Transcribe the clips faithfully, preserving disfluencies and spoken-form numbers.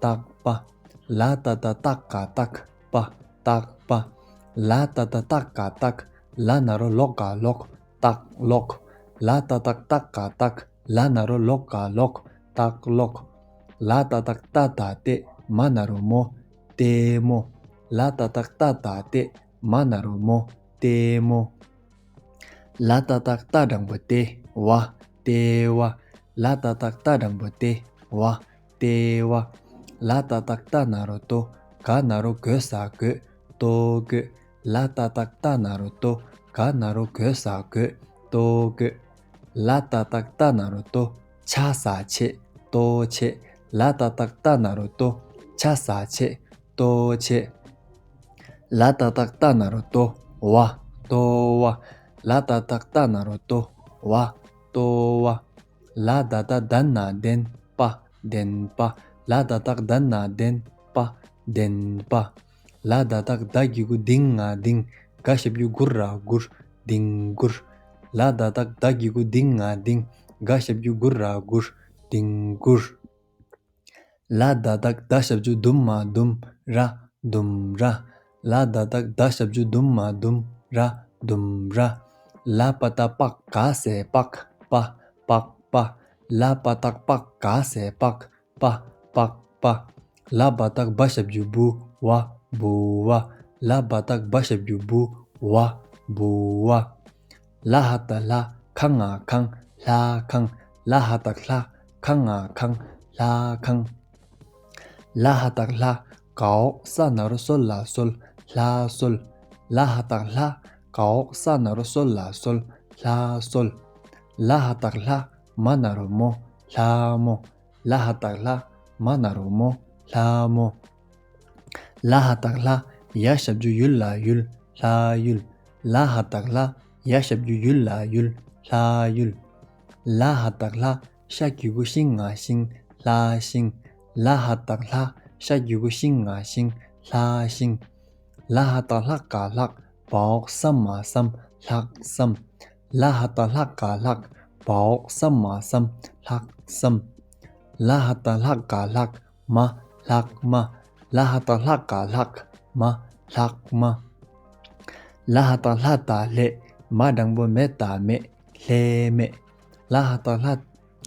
ཏག་པ། ལ་ཏ་བཏགས་ལྟ་ག་ལྟག་པ། ལྟག་པ། ལ་ཏ་བཏགས་ལྟ་ག་ལྟག་ལ་ན་རོ་ལོ་ག་ལོག་ཏག་ལོག་ལ་ཏ་བཏགས་ལྟ་ག་ལྟག་ལ་ན་རོ་ལོ་ག་ལོག་ཏག་ལོག་ལ་ཏ་བཏགས་ལྟ་ད་ལྟད། མ་ན་རོ་མོ། ལྟད་མོ། ལ་ཏ་བཏགས་ལྟ་ད་ལྟད། མ་ན་རོ་མོ། ལྟད་མོ། ལ་ཏ་བཏགས་ལྟ་འགྲེང་བུ་ལྟེ་བ། ལྟེ་བ། ལ་ཏ་བཏགས་ལྟ་འགྲེང་བུ་ལྟེ་བ། ལྟེ་བ། ལ་ཏ་བཏགས་ལྟ་ན་རོ་ལྟོ། ག་ན་རོ་གོ་ས་གོད། ལྟོ་གོད། ལ་ཏ་བཏགས་ལྟ་ན་རོ་ལྟོ། ག་ན་རོ་གོ་ས་གོད། ལྟོ་གོད། ལ་ཏ་བཏགས་ལྟ་ན་རོ་ལྟོ། ཆ་ས་ཆད། ལྟོ་ཆད། ལ་ཏ་བཏགས་ལྟ་ན་རོ་ལྟོ། ཆ་ས་ཆད། ལྟོ་ཆད། ལ་ཏ་བཏགས་ལྟ་ན་རོ་ལྟོ་བ། ལྟོ་བ། ལ་ཏ་བཏགས་ལྟ་ན་རོ་ལྟོ་བ། ལྟོ་བ། ལ་ད་བཏགས་ལྡ་ན་ལྡན་པ། ལྡན་པ། ལ་ད་བཏགས་ལྡ་ན་ལྡན་པ། ལྡན་པ། ལ་ད་བཏགས་ལྡ་གི་གུ་ལྡིང་ང་ལྡིང་། ག་ཞབས་ཀྱུ་གུ་ར་གུར། ལྡིང་གུར། ལ་ད་བཏགས་ལྡ་གི་གུ་ལྡིང་ང་ལྡིང་། ག་ཞབས་ཀྱུ་གུ་ར་གུར། ལྡིང་གུར། ལ་ད་བཏགས་ལྡ་ཞབས་ཀྱུ་ལྡུམ་མ་ལྡུམ་ར། ལྡུམ་ར། ལ་ད་བཏགས་ལྡ་ཞབས་ཀྱུ་ལྡུམ་མ་ལྡུམ་ར། ལྡུམ་ར། ལ་པ་བཏགས་ལྤགས་ག་ས་ལྤགས་པ། ལྤགས་པ། ལ་པ་བཏགས་ལྤགས་ག་ས་ལྤགས་པ། ལྤགས་པ། ལ་བ་བཏགས་བ་ཞབས་ཀྱུ་བུ་བ། བུ་བ། ལ་བ་བཏགས་བ་ཞབས་ཀྱུ་བུ་བ། བུ་བ། ལ་ཧ་བཏགས་ལྷ་ག་ང་གང་ལྷ་གང་། ལ་ཧ་བཏགས་ལྷ་ག་ང་གང་ལྷ་གང་། ལ་ཧ་བཏགས་ལྷ་ག་འོག་ས་ན་རོ་སོ་ལ་སོལ་ལྷ་སོལ། ལ་ཧ་བཏགས་ལྷ་ག་འོག་ས་ན་རོ་སོ་ལ་སོལ་ལྷ་སོལ། ལ་ཧ་བཏགས་ལྷ་མ་ན་རོ་མོ་ལྷ་མོ། ལ་ཧ་བཏགས་ལྷ་མ་ན་རོ་མོ་ལྷ་མོ། ལ་ཧ་བཏགས་ལྷ་ཡ་ཞབས་ཀྱུ་ཡུ་ལ་ཡུལ་ལྷ་ཡུལ། ལ་ཧ་བཏགས་ལྷ་ཡ་ཞབས་ཀྱུ་ཡུ་ལ་ཡུལ་ལྷ་ཡུལ། ལ་ཧ་བཏགས་ལྷ་ཤ་གི་གུ་ཤིང་ང་ཤིང་ལྷ་ཤིང་། ལ་ཧ་བཏགས་ལྷ་ཤ་གི་གུ་ཤིང་ང་ཤིང་ལྷ་ཤིང་། ལ་ཧ་བཏགས་ལྷ་ག་ལྷག་བ་འོག་ས་མ་སམ་ལྷག་སམ། ལ་ཧ་བཏགས་ལྷ་ག་ལྷག་བ་འོག་ས་མ་སམ་ལྷག་སམ། ལ་ཧ་བཏགས་ལྷ་ག་ལྷག་མ་ལྷག་མ། ལ་ཧ་བཏགས་ལྷ་ག་ལྷག་མ་ལྷག་མ། ལ་ཧ་བཏགས་ལྷ་ད་ལྷད། མ་འགྲེང་བུ་མེ་ད་མེད། ལྷད་མེད། ལ་ཧ་བཏགས་ལྷ།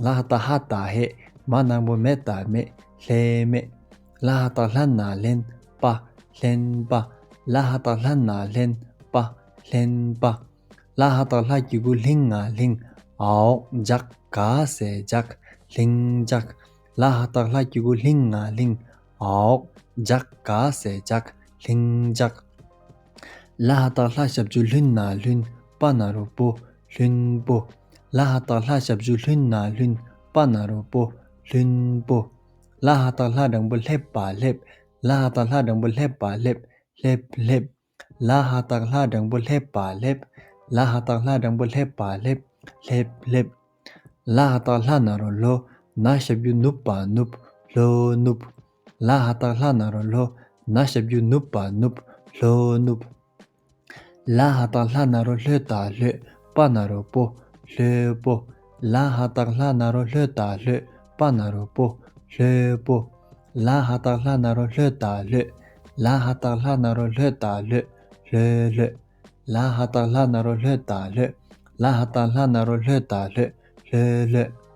ལ་ཧ་བཏགས་ལྷ་ད་ཧད། མ་འགྲེང་བུ་མེ་ད་མེད། ལྷད་མེད། ལ་ཧ་བཏགས་ལྷ་ན་ལྷན་པ། ལྷན་པ། ལ་ཧ་བཏགས་ལྷ་ན་ལྷན་པ། ལྷན་པ། ལ་ཧ་བཏགས་ལྷ་གི་གུ་ལྷིང་ང་ལྷིང་། འ་འོག་ལྗགས་ག་ས་ལྗགས་ལྷིང་ལྗགས། ལ་ཧ་བཏགས་ལྷ་གི་གུ་ལྷིང་ང་ལྷིང་། འ་འོག་ལྗགས་ག་ས་ལྗགས་ལྷིང་ལྗགས། ལ་ཧ་བཏགས་ལྷ་ཞབས་ཀྱུ་ལྷུ་ན་ལྷུན། པ་ན་རོ་པོ། ལྷུན་པོ། ལ་ཧ་བཏགས་ལྷ་ཞབས་ཀྱུ་ལྷུ་ན་ལྷུན། པ་ན་རོ་པོ། ལྷུན་པོ། ལ་ཧ་བཏགས་ལྷ་འགྲེང་བུ་ལྷེབ་པ་ལྷེབ། ལ་ཧ་བཏགས་ལྷ་འགྲེང་བུ་ལྷེབ་པ་ལྷེབ། ལྷེབ་ལྷེབ། ལ་ཧ་བཏགས་ལྷ་འགྲེང་བུ་ལྷེབ་པ་ལྷེབ། ལ་ཧ་བཏགས་ལྷ་འགྲེང་བུ་ལྷེབ་པ་ལྷེབ། ལྷེབ་ལྷེབ། ལ་ཧ་བཏགས་ལྷ་ན་རོ་ལྷོ། ན་ཞབས་ཀྱུ་ནུ་པ་ནུབ། ལྷོ་ནུབ། ལ་ཧ་བཏགས་ལྷ་ན་རོ་ལྷོ། ན་ཞབས་ཀྱུ་ནུ་པ་ནུབ། ལྷོ་ནུབ། ལ་ཧ་བཏགས་ལྷ་ན་རོ་ལྷོ་ད་ལྷོད། པ་ན་རོ་པོ། ལྷོད་པོ། ལ་ཧ་བཏགས་ལྷ་ན་རོ་ལྷོ་ད་ལྷོད། པ་ན་རོ་པོ། ལྷོད་པོ། ལ་ཧ་བཏགས་ལྷ་ན་རོ་ལྷོ་ད་ལྷོད། ལ་ཧ་བཏགས་ལྷ་ན་རོ་ལྷོ་ད་ལྷོད། ལྷོད་ལྷོད། ལ་ཧ་བཏགས་ལྷ་ན་རོ་ལྷོ་ད་ལྷོད། ལ་ཧ་བཏགས་ལྷ་ན་རོ་ལྷོ་ད་ལྷོད། ལྷོད་ལྷོད།